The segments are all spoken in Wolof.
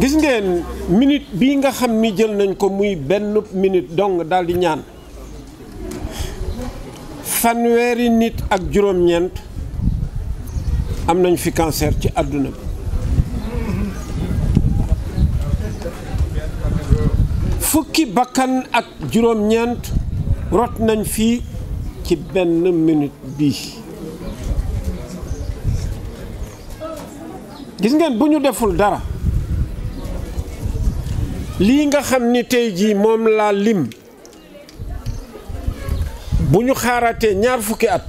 gis ngeen minute bii nga xam ni jël nañ ko muy benn minute dong daal di ñaan fanweeri nit ak juróom-ñeent am nañ fi cancer ci àdduna bi fukki bakkan ak juróom-ñeent rot nañ fii ci benn minute bii gis ngeen bu ñu deful dara lii nga xam ni tey jii moom laa lim bu ñu xaaratee ñaar fukki at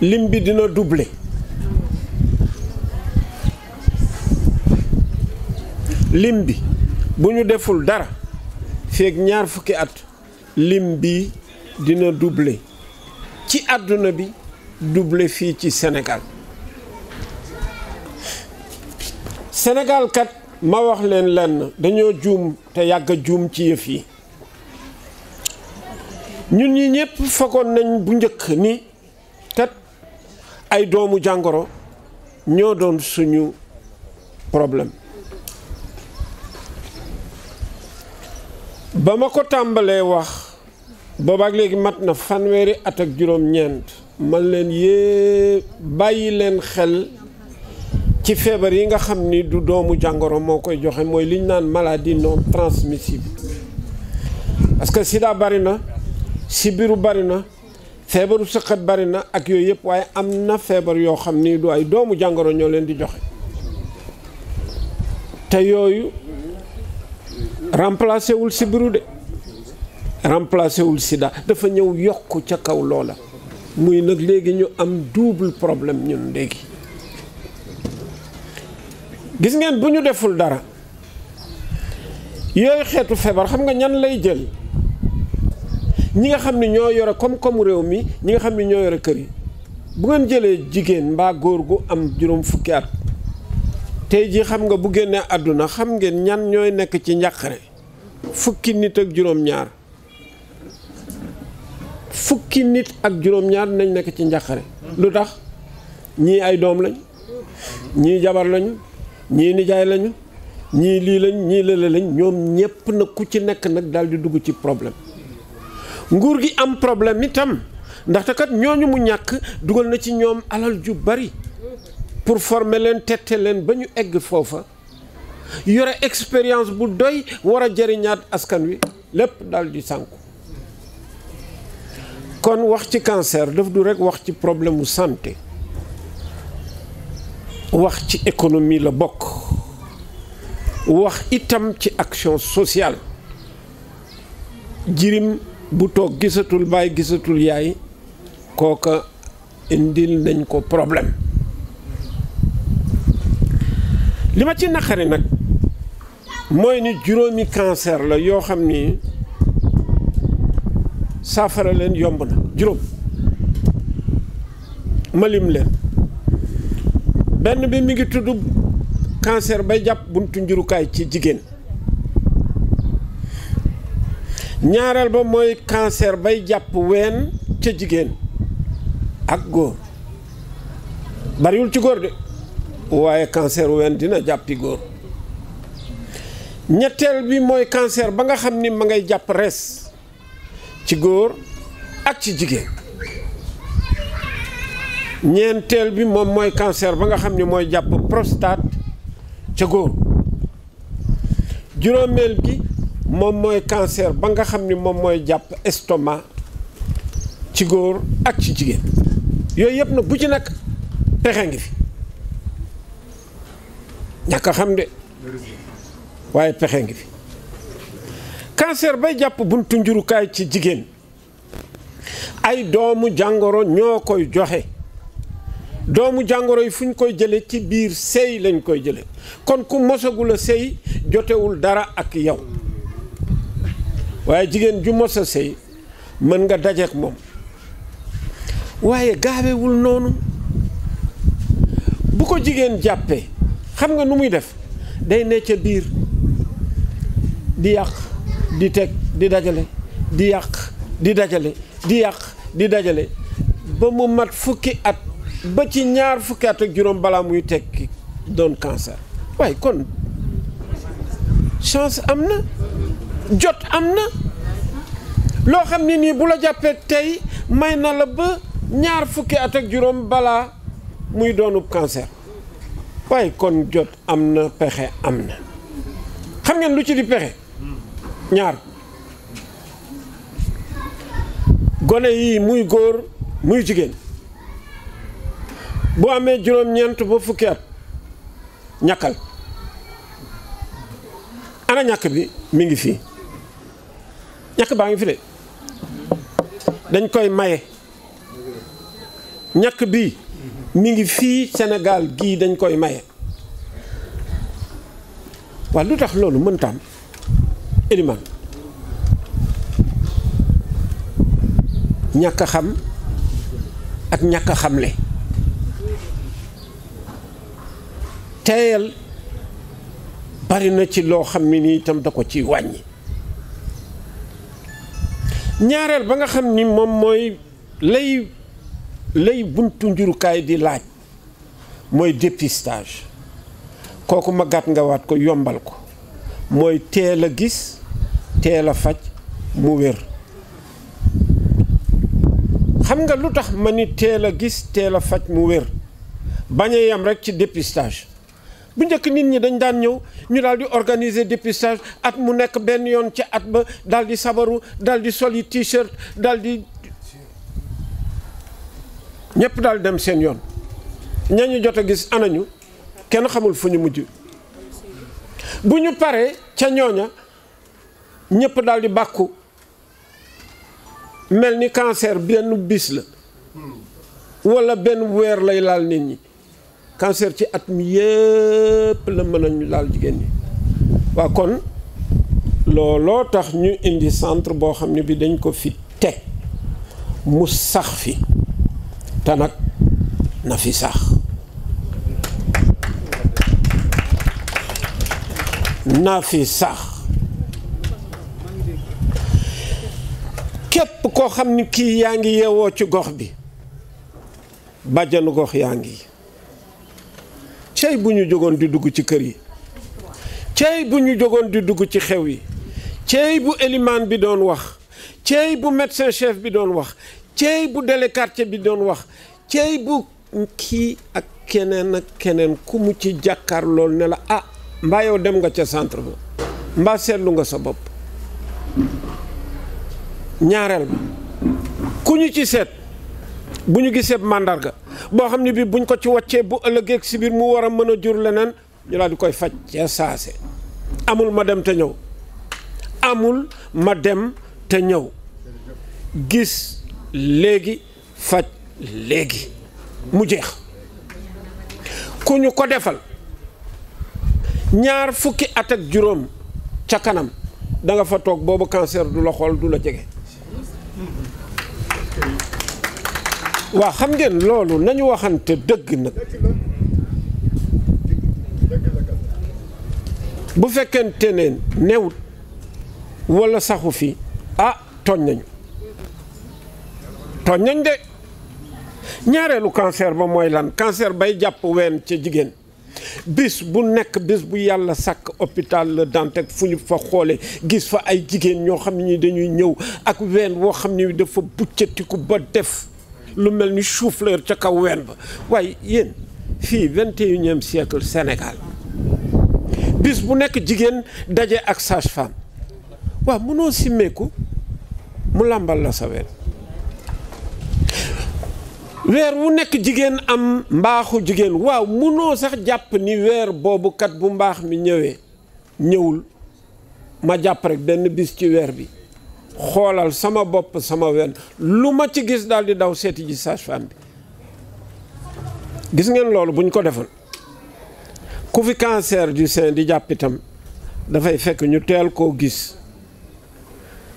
lim bi dina doubler lim bi bu ñu deful dara feek ñaar fukki at lim bi dina doubler ci àdduna bi doubler fii ci Sénégal Sénégal kat ma wax leen lenn dañoo juum te yàgg a juum ci yëf yi ñun ñi ñëpp fekkoon nañ bu njëkk ni kat ay doomu jàngoro ñoo doon suñu problème ba ma ko tàmbalee wax boobaak léegi mat na fanweeri at ak juróom-ñeent man leen yee bàyyi leen xel ci feebar yi nga xam ni du doomu jàngoro moo koy joxe mooy li ñu naan maladie non transmissible parce que sida bari na sibiru bari na feebaru sëqat bari na ak yooyu yëpp waaye am na feebar yoo xam ni du ay doomu jàngoro ñoo leen di joxe te yooyu remplacé wul sibiru de remplacé wul sida dafa ñëw yokk ca kaw loola muy nag léegi ñu am double problème ñun léegi gis ngeen bu ñu deful dara yooyu xeetu feebar xam nga ñan lay jël ñi nga xam ne ñoo yore koom-koomu réew mi ñi nga xam ne ñoo yore kër yi bu ngeen jëlee jigéen mbaa góor gu am juróom fukki at tey jii xam nga bu génnee àdduna xam ngeen ñan ñooy nekk ci njàqare fukki nit ak juróom-ñaar fukki nit ak juróom-ñaar nañ nekk ci njàqare lu tax ñii ay doom lañ ñii jabar lañu ñii nijaay lañu ñii lii lañ ñii lële lañ ñoom ñépp nag ku ci nekk nag daal di dugg ci problème nguur gi am problème itam ndaxte kat ñooñu mu ñàkk dugal na ci ñoom alal ju bari pour former leen tette leen ba ñu egg foofa yore expérience bu doy war a jëriñaat askan wi lépp daal di sànku kon wax ci cancer daf du rekk wax ci problème mu santé wax ci économie la bokk wax itam ci action sociale jirim bu toog gisatul baay gisatul yaay kooka indil nañ ko problème li ma ci naqari nag mooy ni juróomi cancer la yoo xam ni saafara leen yomb na juróom ma lim leen benn bi mi ngi tudd cancer bay jàpp buntu njurukaay ci jigéen ñaareel ba mooy cancer bay jàpp ween ca jigéen ak góor bariwul ci góor de waaye cancer ween dina jàppi góor ñetteel bi mooy cancer ba nga xam ni ma ngay jàpp res ci góor ak ci jigéen ñeenteel bi moom mooy cancer ba nga xam ni mooy jàpp prostate ca góor juróomeel gi moom mooy cancer ba nga xam ni moom mooy jàpp estomac ci góor ak ci jigéen yooyu yëpp nag bu ci nekk pexe ngi fi ñàkk a xam de waaye pexe ngi fi cancer bay jàpp buntu njurukaay ci jigéen ay doomu jàngoro ñoo koy joxe doomu jàngoro yi fu ñu koy jële ci biir sëy lañ koy jële kon ku mosagul a sëy jotewul dara ak yow waaye jigéen ju mos a sëy mën nga dajeek moom waaye gaawewul noonu bu ko jigéen jàppee xam nga nu muy def day ne ca biir di yàq di teg di dajale di yàq di dajale di yàq di dajale ba mu mat fukki at ba ci ñaar fukki at ak juróom balaa muy tekki doon cancer waaye kon chance am na jot am na loo xam ne nii bu la jàppee tey may na la ba ñaar fukki at ak juróom balaa muy doonub cancer waaye kon jot am na pexe am na xam ngeen lu ci di pexe ñaar gone yi muy góor muy jigéen boo amee juróom-ñeent ba fukki at ñàkkal ana ñàkk bi mi ngi fii ñàkk baa ngi fi de dañ koy maye ñàkk bi mi ngi fii Sénégal gii dañ koy maye waaw lu tax loolu mën taam Elimane ñàkk a xam ak ñàkk a xamle teyal bari na ci loo xam ne ni itam da ko ci wàññi ñaareel ba nga xam ni moom mooy lay buntu njurukaay di laaj mooy dépistage kooku ma gàtt nga waat ko yombal ko mooy teel a gis teel a faj mu wér xam nga lu tax ma ni teel a gis teel a faj mu wér bañ a yem rek ci dépistage bu njëkk nit ñi dañ daan ñëw ñu daal di organiser dépistage at mu nekk benn yoon ci at ba daal di sabaru daal di soli t-shirt daal di ñëpp daal dem seen yoon ñañu jot a gis anañu kenn xamul fu ñu mujj bu ñu paree ca ñooña ñëpp daal di bàkku mel ni cancer benn bis la walla benn weer lay laal nit ñi cancer ci at mi yëpp la mën a ñu laal jigéen ñi waa kon looloo tax ñu indi centre boo xam ne bi dañ ko fi teg mu sax fi te nag na fi sax na fi sax képp koo xam ni kii yaa ngi yeewoo ci gox bi bàjjanu gox yaa ngi cey bu ñu jógoon di dugg ci kër yi cey bu ñu jógoon di dugg ci xew yi cey bu Elimane bi doon wax cey bu médecin chef bi doon wax cey bu délégué quartier bi doon wax cey bu kii ak keneen ku mu ci jàkkaar lool ne la ah mbaa yow dem nga ca centre ba mbaa seetlu nga sa bopp ñaareel ba ku ñu ci seet bu ñu gisee màndarga boo xam ne bi buñ ko ci waccee bu ëllëgee si biir mu war a mën a jur leneen ñu daal di koy faj ca saase amul ma dem te ñëw amul ma dem te ñëw gis léegi faj léegi mu jeex ku ñu ko defal ñaar fukki at ak juróom ca kanam da nga fa toog boobu cancer du la xool du la jege waa xam ngeen loolu nañu waxante dëgg nag bu fekkente ne newut walla saxu fi ah tooñ nañ de ñaareelu cancer ba mooy lan cancer bay jàpp ween ca jigéen bis bu nekk bis bu yàlla sàkk hôpital la Dantec fu ñu fa xoole gis fa ay jigéen ñoo xam ni dañuy ñëw ak ween woo xam ni dafa buccatiku ba def lu mel ni chou-fleur ca kaw ween ba waaye yéen fii 21e siècle Sénégal bis bu nekk jigéen daje ak sage-femme waaw mënoo simmeeku mu làmbal la sa ween weer wu nekk jigéen am mbaaxu jigéen waaw mënoo sax jàpp ni weer boobu kat bu mbaax mi ñëwul ma jàpp rek benn bis ci weer bi xoolal sama bopp sama ween lu ma ci gis daal di daw seeti ji sage-femme bi gis ngeen loolu buñ ko defoon ku fi cancer du sein di jàpp itam dafay fekk ñu teel koo gis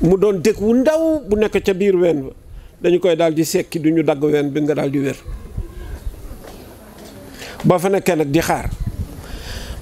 mu doon dëkk wu ndaw bu nekk ca biir ween ba dañu koy daal di sekki du ñu dagg ween bi nga daal di wér ba fa nekkee nag di xaar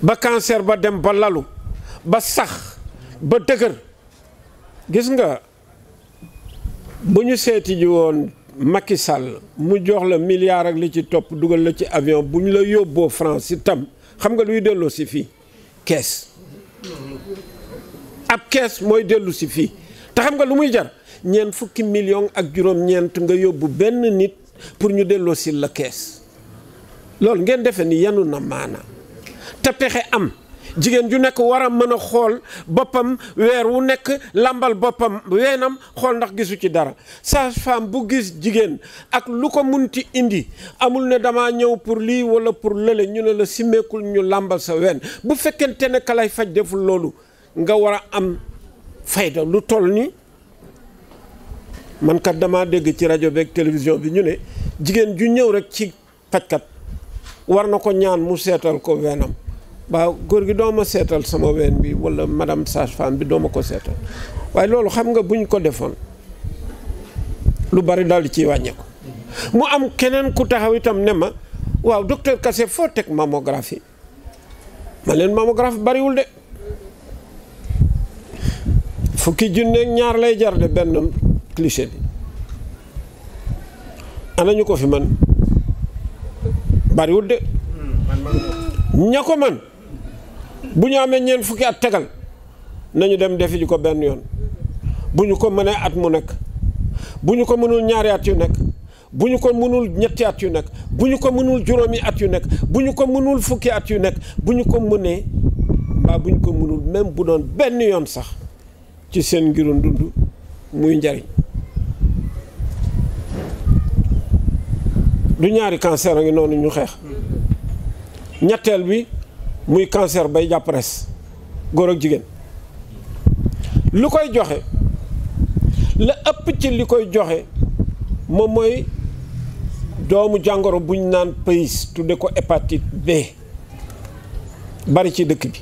ba cancer ba dem ba lalu ba sax ba dëgër gis nga bu ñu seeti ji woon Macky Sall mu jox la milliard ak li ci topp dugal la ci avion bu ñu la yóbboo France itam xam nga luy delloo si fii kees ab kees mooy dellu si fii te xam nga lu muy jar ñeent fukki million ak juróom-ñeent nga yóbbu benn nit pour ñu delloo si la kees loolu ngeen defe ni yenu na maana te pexe am jigéen ju nekk war a mën a xool boppam weer wu nekk lambal boppam weenam xool ndax gisu ci dara sage-femme bu gis jigéen ak lu ko munti indi amul ne damaa ñëw pour lii wala pour lële ñu ne la simmeekul ñu lambal sa ween bu fekkente ne ka lay faj deful loolu nga war a am fayda lu toll ni man kat damaa dégg ci rajo beeg télévision bi ñu ne jigéen ju ñëw rek ci fajkat war na ko ñaan mu seetal ko weenam waaw góor gi dooma seetal sama ween bi wala madame sage-femme bi dooma ko seetal waaye loolu xam nga buñ ko defoon lu bari daal di ciy wàññeeku mu am keneen ku taxaw itam ne ma waaw docteur Kassé foo teg mammographie ma leen mammographie bariwul de fukki junneeg ñaar lay jar de benn cliché bi ana ñu ko fi man bariwul de ña ko man bu ñu amee ñeent fukki at tegal nañu dem defi ji ko benn yoon bu ñu ko mënee at mu nekk bu ñu ko mënul ñaari at yu nekk bu ñu ko mënul ñetti at yu nekk bu ñu ko mënul juróomi at yu nekk bu ñu ko mënul fukki at yu nekk bu ñu ko mënee mbaa bu ñu ko mënul même bu doon benn yoon sax ci seen ngiru dund muy njariñ du ñaari cancer a ngi noonu ñu xeex ñetteel bi muy cancer bay jàpp res góor ak jigéen lu koy joxe la ëpp ci li koy joxe moom mooy doomu jàngoro buñ naan pays tudde ko hépatite B bari ci dëkk bi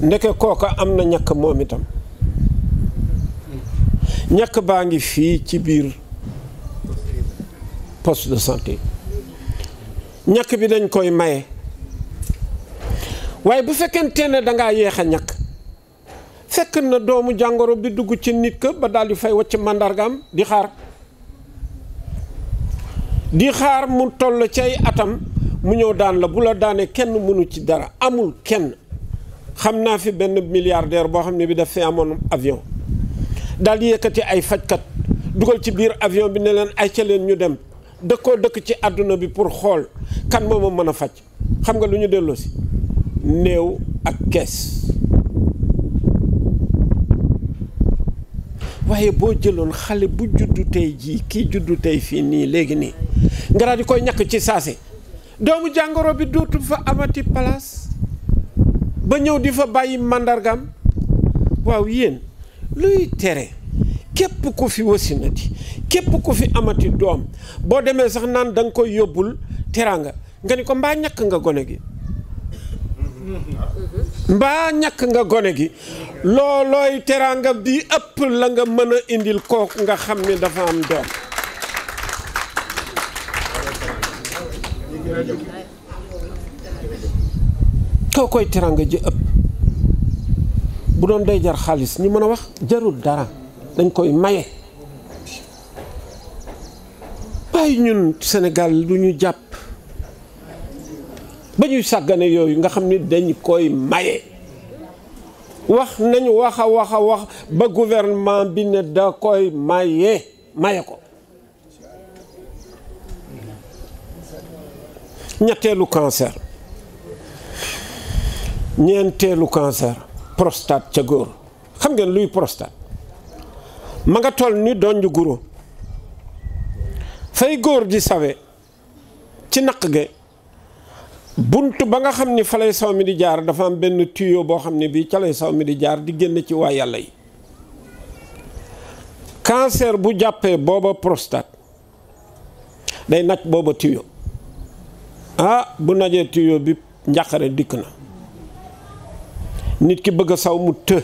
ndeke kooka am na ñàkk moom itam ñàkk baa ngi fii ci biir poste de santé ñàkk bi dañ koy maye waaye bu fekkente ne dangaa yéex a ñàkk fekk na doomu jàngoro bi dugg ci nit ka ba daal di fay wacc màndargaam di xaar mu toll ci ay atam mu ñëw daan la bu la daanee kenn mënu ci dara amul kenn xam naa fi benn milliardaire boo xam ne bi daf fi amoon avion daal di yëkkati ay fajkat dugal ci biir avion bi ne leen ay ca leen ñu dem dëkkoo dëkk ci àdduna bi pour xool kan moo ma mën a faj xam nga lu ñu delloo si néew ak kees waaye boo jëloon xale bu juddu tey jii kii juddu tey fii nii léegi nii nga daal di koy ñàkk ci saase doomu jàngoro bi dootu fa amati place ba ñëw di fa bàyyi màndargam waaw yéen luy tere képp ku fi wasinati képp ku fi amati doom boo demee sax naan da nga koy yóbbul teraanga nga ni ko mbaa ñàkk nga gone gi mbaa ñàkk nga gone gi loolooy teraanga bi ëpp la nga mën a indil kooku nga xam ni dafa am doom kookoy teraanga ji ëpp bu doon day jar xaalis ñu mën a wax jarul dara dañ koy maye waaye ñun Sénégal lu ñu jàpp ba ñuy sàggane yooyu nga xam ni dañ koy maye wax nañu wax a wax ba gouvernement bi ne da koy maye ko ñetteelu cancer ñeenteelu cancer prostate ca góor xam ngeen luy prostate ma nga toll ni donj guro fay góor di sawe ci naq ge bunt ba nga xam ni fa lay saw mi di jaar dafa am benn tuyau boo xam ne bii ca lay saw mi di jaar di génn ci waa yàlla yi cancer bu jàppee booba prostate day naj booba tuyau bu najee tuyau bi njàqare dikk na nit ki bëgg a saw mu të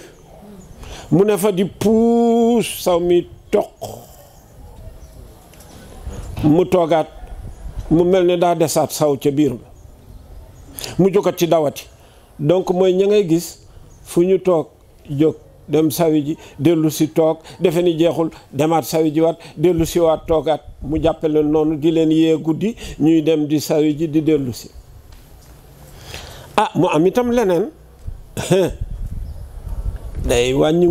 mu ne fa di puus saw mi toq mu toogaat mu mel ne daa desaat saw ca biir ba mu jógat ci dawati donc mooy ña ngay gis fu ñu toog jóg dem sawi ji dellu si toog defe ni jeexul demaat sawi ji waat dellu si waat toogaat mu jàppe leen noonu di leen yee guddi ñuy dem di sawi ji di dellu si ah mu am itam leneen day wàññi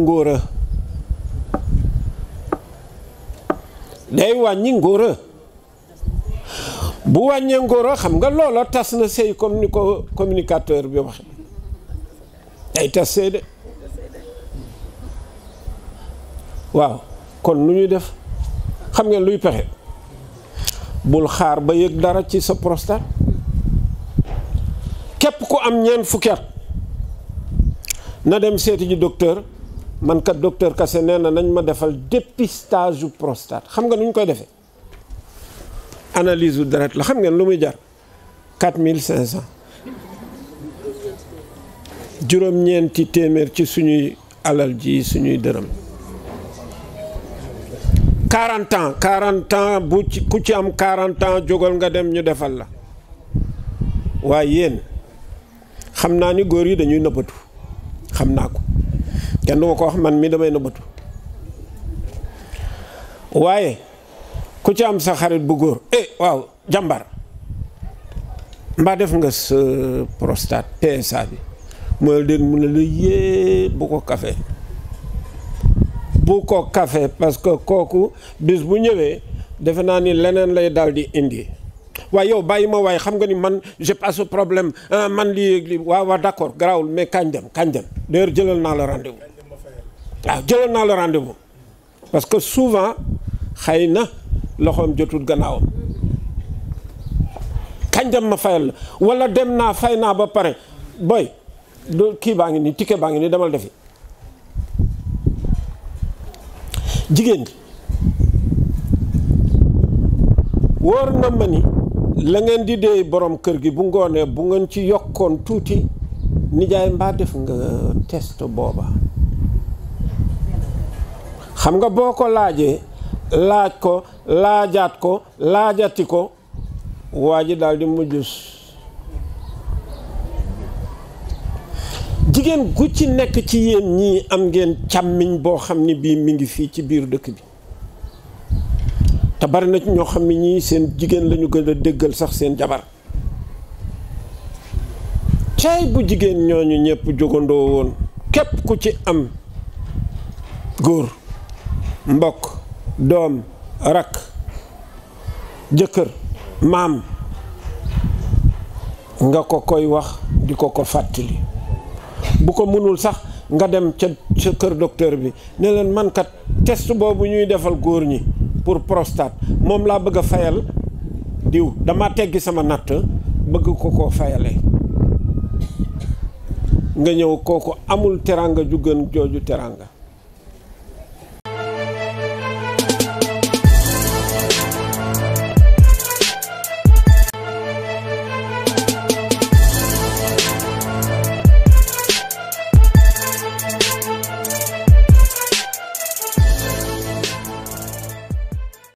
ngóora bu wàññee ngóora xam nga loola tas na sëy comme ni ko communicateur bi waxe day tas sëy de waaw kon nu ñuy def xam ngeen luy pexe bul xaar ba yëg dara ci sa prostate képp ku am ñeent fukki at na dem seeti ji docteur man kat docteur Kassé nee na nañ ma defal dépistage prostate xam nga nu ñu koy defee analyse u deret la xam ngeen lu muy jar 4500 juróom-ñeenti téeméer ci suñuy alal ji suñuy dërëm 40 ans ku ci am 40 ans jógal nga dem ñu defal la waaye yéen xam naa ni góor yi dañuy nëbbatu xam naa ko kenn du ma ko wax man mi damay nëbbatu waaye ku ci am sa xarit bu góor waaw jàmbar mbaa def nga sa prostate PSA bi mooy dégg mu ne la yée bu ko kafe parce que kooku bis bu ñëwee defe naa ni leneen lay daal di indi waaye yow bàyyi ma waaye xam nga ni man j'ai pas ce problème man lii waaw d'accord garaawul mais kañ dem d'ailleurs jëlal naa la rendez-vous waaw jëlal naa la rendez-vous parce que souvent xëy na loxoom jotul gannaawam kañ dem ma fayal la wala dem naa fay naa ba pare boy kii baa ngi nii ticket baa ngi nii demal defi jigéen ji wóor na ma ni la ngeen di dee borom kër gi bu ngoonee bu ngeen ci yokkoon tuuti nijaay mbaa def nga test booba xam nga boo ko laajee laaj ko laajaat ko laajati ko waa ji daal di mujj jigéen gu ci nekk ci yéen ñii am ngeen càmmiñ boo xam ni bii mi ngi fii ci biir dëkk bi te bari na ci ñoo xam ne ñii seen jigéen lañu gën a déggal sax seen jabar cay bu jigéen ñooñu ñëpp jógandoo woon képp ku ci am góor mbokk doom rakk jëkkër maam nga ko koy wax di ko fàttali bu ko mënul sax nga dem ca kër docteur bi ne leen man kat test boobu ñuy defal góor ñi pour prostate moom laa bëgg a fayal diw dama teggi sama natt bëgg ko koo fayale nga ñëw kooku amul teranga ju gën jooju teranga